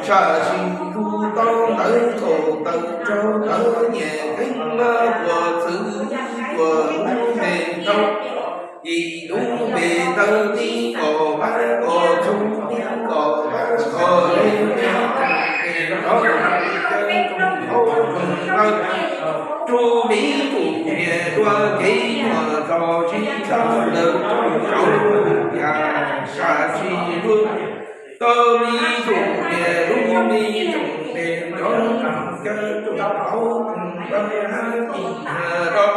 Sab sim hu tau ntawv kaum tawm rau ntawv nyiam keeb lab tuam txwv tuam lub npe ntau, ib lub npe tawg tib kom pab kom txug tib kom pab kom le me rov rau me tub niam dua kev muag zog tsis txhob lawm rau saum yam sam tsis luag. Tau me tub niam lub me tub niam nrov nrov caw rau hauv tus ntawd hab ib yam rau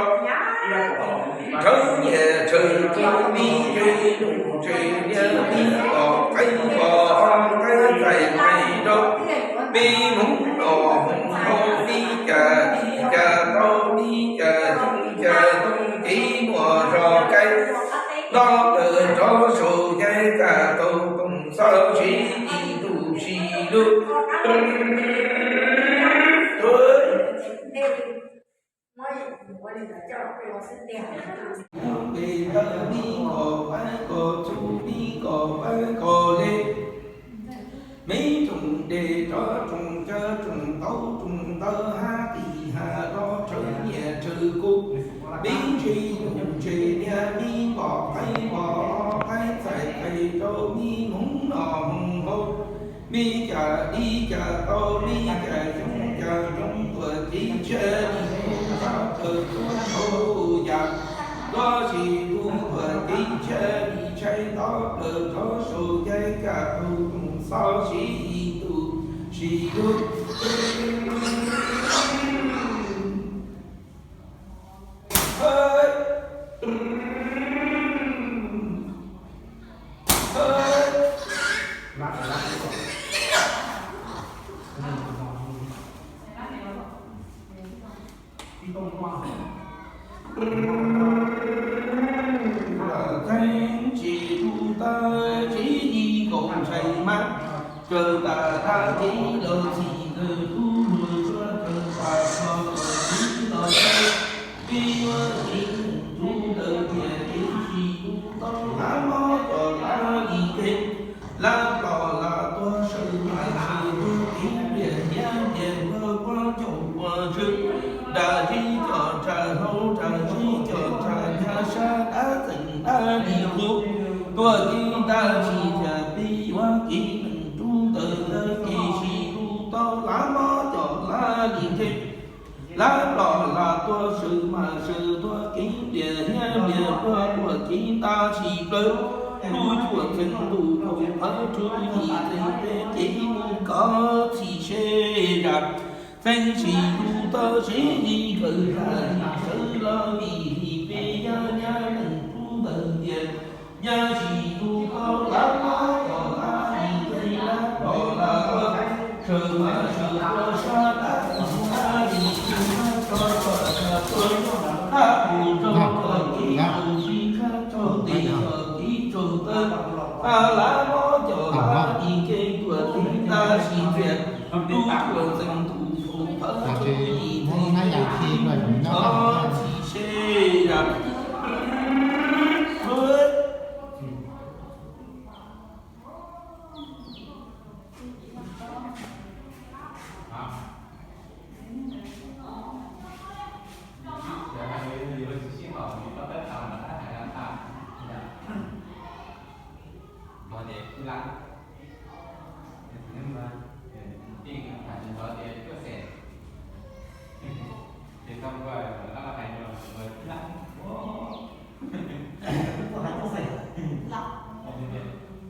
Tshawb nyiam tshawb tub mi tsev nus tsev niam mi pom qaib pom qaib txais txais rau mi hmoov los hmoov hau mi cas ib cas tau mi cas xyoo cas toog kev muag zog kaib nto plaws rov saum yaig kaj tau toog xauj sib ib ntus sib lug. Lub npe tawg mi kom pab kom txug mi kom pab kom le me tsoom dej rov tsoom caw tsoom tau tsoom ntawv hab ib yam rau tshawb nyiam tshawb kub. Pib ntse yus ntse niam mi pom qaib pom qaib txais txais rau mi hmoov los hmoov hau mi cas ib cas tau mi cas xyoo cas toog tuam kev tshiab li mus nto plaws rov saum yam, los sis toog tuam kev tshiab li tshaib nto plaws rov saum yaig kaj tau toog xauj sib ib ntus sib lug. Txheeb tsis tu tawb tsis yig nkaus ntshai mas, raws tas dab kev los txhim kawg tub hluas tsuab raws tas hlo los txhim los txhawb, peb yuav txhim tus ntawd tias kev tsis tu tau lab mob coj lab li kev, lab plos lab tuag sawv mas sawv tuag kev npliam hnyiab npliam tuag puag caum puag ntswg, nram zeb coj nram hlau nram zeb coj nram nyab sab dab txeem dab li qub, tuag kev dab tsis tias peb yuav kev neeg rub ntawm ntawd kev tsis tu tau lab mob coj lab li kev. Lab plos lab tuag sawv mas sawv tuag kev npliam hnyiab npliam tuag tuag kev dab tsis plawg, lub cuam txeeg ntuj kaum phav rau yim txeeg peb kev mus kov txhim seb zam, txheeb tsis tu tawb seb yig kawg tas li sawv los vim li peb yog nyab neeg rub ntawd tias nyab tsis tu tau lab mob coj lab li kev, lab plos lab tuag sawv mas sawv tuag sab dab txeem dab li qub, nab tso tso tsa tuag nab pus rau txoj kev pus tsis nab tso tes txoj kev tsaus taw, lab mob coj lab li kev tuam kev dab tsis tias lub cuam txeeg ntuj kaum phav rau yim txeeg peb kev mus kov txhim seb zam.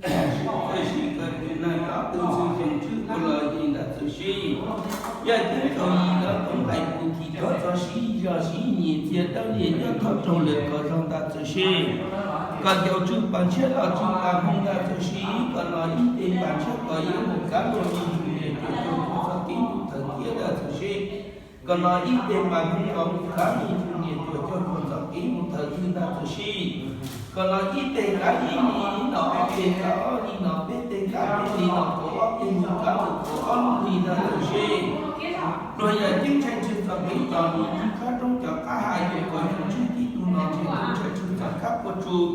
Txawj sib kawm tus neeg nrov twg xwb xyoo tswb ua los yim nram txawm seb, yaj ceeb thaum yim los toov nqaim pus thim rov txog sib zog sib nyiam txiag dawb lias nyob thoob rau lawm kom zog nram txawm seb, kom ncaus tswj pas ntshiab los tswj pas hmoo nram txawm seb, kom no ib teg pas ntshiab kom yeej mus kav luag me ntsuj niam cuam caum txog kev ntuj thawm thiab nram txawm seb. Kom los ib teg mas kuj los mus kav ib tug niam cuag coj mus txoj kev mus thawm twg ntag txawm sis, kom los ib teg kav ib li, ib los ob teg kav ob li, los peb teg kav peb li, los kaum ob teg mus kav kaum ob lub hli ntag txawm sis, luag yam ceeb ntshai tshwm txoj kev coj mus ncig qab roob cov qab ha yus kom yus ntsib tib tug no ntshe ceeb ntshai tshwm txoj kev puas tsuaj,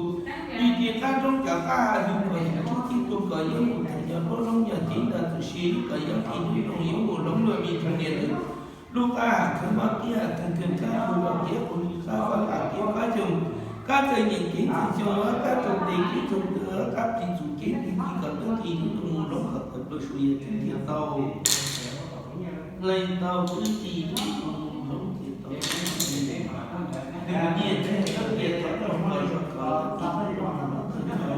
ncig qab roob cov qab ha yus kom yus ntsib tib tug kom yuav mus theem yog lub loob yog cev ntag txawm sis, kom yuav ib lub zoo yuav mus hloov luag me tug niam lwm lub qab ha khwv mob tib ha khwv kawg kab hu los tiav qus li qab fab lam tiav qab xyoo, kab txawj nyeem kev txawj xyoo, kab txawj tes kev txawj twg, kab plis txuj kev plis plis kom tub tis lub zoo mus hloov kom tawm plaws su yog tub tiag tau. Leej tau tub tis lub zoo mus hloov tiag tau. Niam txiv txawj tias tau rau kom zoo kom tub tis lub zoo mus hloov tiag tau.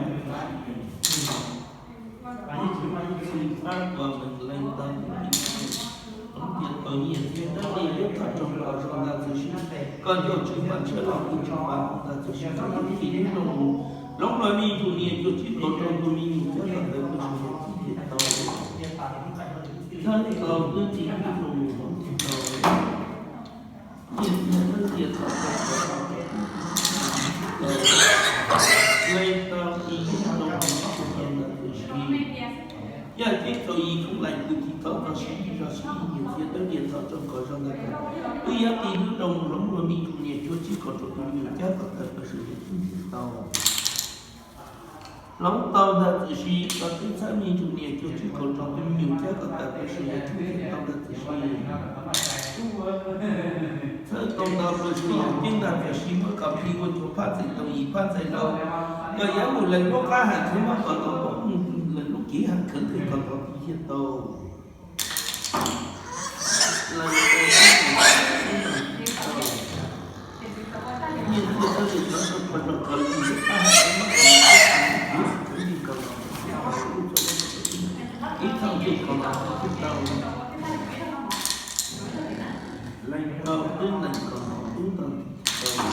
Ib txhis fab ua meem leej tau tub tis hloov tiag tau, nyiaj txiag dawb lias lub thaj roog los zoo ntag txawm sis, koj ncauj tswv pas tshiab los kuj tswv pas ntag txawm sis, tub tis lub zoo mus hloov luag me tug niam cuag tsib kaum rau tus me nyuam thiab kom tawm plaws su yog tub tiag tau. Thawj tau tub tis lub zoo mus hloov tiag tau. Nyiaj txiag dawb lias tau rau kom zoo tau. Leej tau tis lub zoo mus hloov tiag tau ntag txawm sis, yaj ceeb txaus yim khoob laim kws tis thaub tau sib zog sib nyiaj txiag dawb lias tau rau kom zoo ntag. Twb yog tis lub zoo mus hloov luag me tug niam cuag tsib kaum rau tus me nyuam thiab kom tawm plaws su yog tub tiag tau. Hloov tau ntag txawm sis, koj twb txhawb me tug niam cuag tsib kaum rau tus me nyuam thiab kom tawm plaws su yog tub tiag tau ntag txawm sis, txhawb tau ntau plaws su yog ceeb ntag txawm sis, muab koj plig ua cuag phab txais tau yim phab txais rau, koj yuav mus leej lub qab ha khwv mob kom tau, leej lub kev ha khwv twg kom tau tub tiag tau. Leej tau tub zoo mus hloov tiag tau. Nyiaj txiag dawb lias tau rau kom zoo kom lwm lub qab ha khwv mob kom tub tis lub zoo mus hloov tiag tau. Ib txoj kev kom zoo tiag tau. Leej tau tub leej kom zoo tub ntau tiag tau.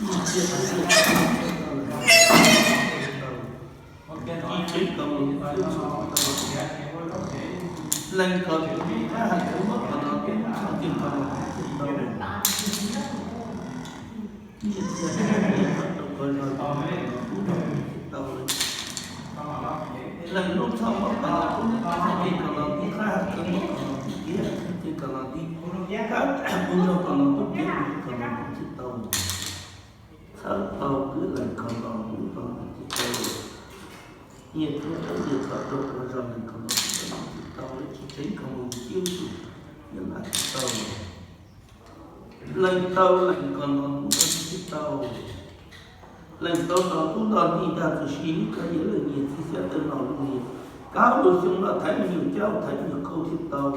Nyiaj txiag dawb lias tau rau kom zoo kom lwm lub qab ha khwv mob kom tub tis lub zoo mus hloov tiag tau. Leej kom tub qab ha khwv mob kom zoo tub txoj kev kom zoo tiag tau. Nyiaj txiag dawb lias tau rau kom zoo kom lwm lub qab ha khwv mob kom zoo tiag tau. Leej lub txoj mob kom zoo tub txoj kev kom zoo tub qab ha khwv mob kom zoo tub kev ha khwv kev kom zoo tub, kab kuj zoo kom zoo tub kev kuj zoo kom zoo tub tiag tau. Txhawb tau tub leej kom zoo tub zoo tub tiag tau. Nyiaj txiag dawb lias tau rau kom zoo leej kom zoo tub zoo tub tiag tau, lawv tsis tseev kom mus ciaj tus, yog nqa tsis tau. Leej tau leej kom zoo tub zoo tub tiag tau. Leej tau nto tub nto ntij ntag txawm sis, koj yog leej nyiaj txiag xyab tawb no lub niag, kab lub xyoo no thaiv me nyuam cab thaiv me nyuam kauj thiaj tau.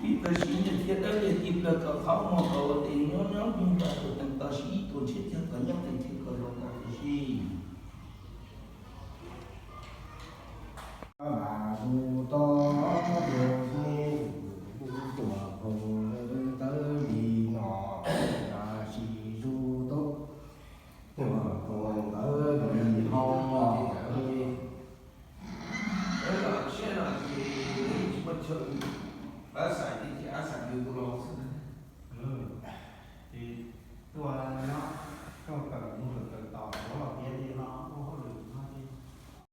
Ib tag sim nyiaj txiag dawb liag tig plaws kom qhov muag kom ua tes nyob nyob nyob nyob tus teem tos sis ib tuam ntshiab cag kom nyob teem